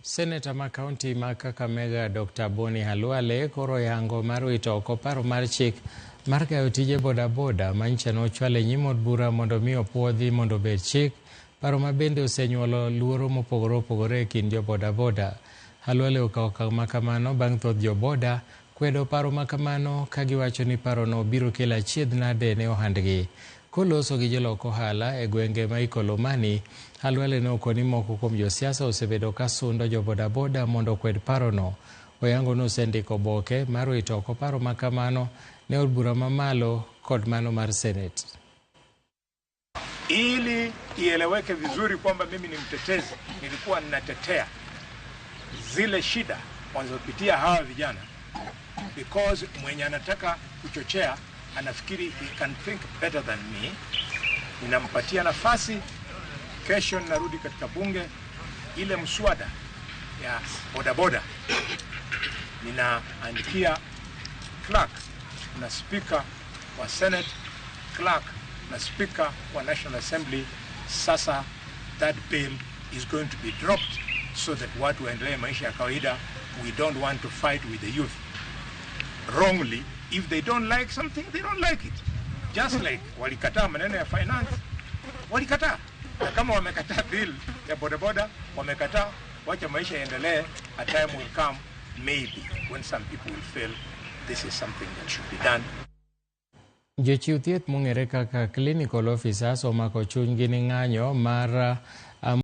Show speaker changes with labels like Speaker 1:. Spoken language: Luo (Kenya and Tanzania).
Speaker 1: Seneta ma kaunti ma Kakamega Dr. Boni Khalwale koro oyango mar wito oko paro mar chik mar gayo tije bodaboda manyicha nochwal e nyim od bura mondo mi opuodhi mondo obed chik, paro ma bende osenyuolo luoro mopogore opogore e kind jo bodaboda. Khalwale okawo okang' ma kamano bang' thoth jo boda kwedo paro ma kamano ka giwacho ni parono biro kelo achiedh nade ne ohandgi. Koloso gi jolok ohala e gwenge ma Ikolomani, Khalwale ne okoni moko kuom josiasa osebedo ka sundo jo bodaboda mondo okwed parono. Oyango ni osendiko oboke mar wito oko paro ma kamano ne od bura mamalo kod mano mar Senate.
Speaker 2: Ili ieleweke vizuri kwamba mimi ni mtetezi, nilikuwa ninatetea zile shida wanazopitia hawa vijana, because mwenye anataka kuchochea anafikiri he can think better than me. Ninampatia nafasi. Kesho ninarudi katika bunge, ile mswada ya bodaboda ninaandikia clerk na speaker wa Senate, clerk na speaker wa National Assembly. Sasa that bill is going to be dropped so that watu waendelee maisha ya kawaida. We don't want to fight with the youth wrongly. If they don't like something, they don't like it. Just like walikataa maneno ya finance, walikataa. Na kama wamekataa bill ya bodaboda, wamekataa, wacha maisha yaendelee. A time will come maybe when some people will feel this is something that should be done.
Speaker 1: Jochiw thieth mong'ere kaka clinical officers omako chunygi ni ng'anyo mar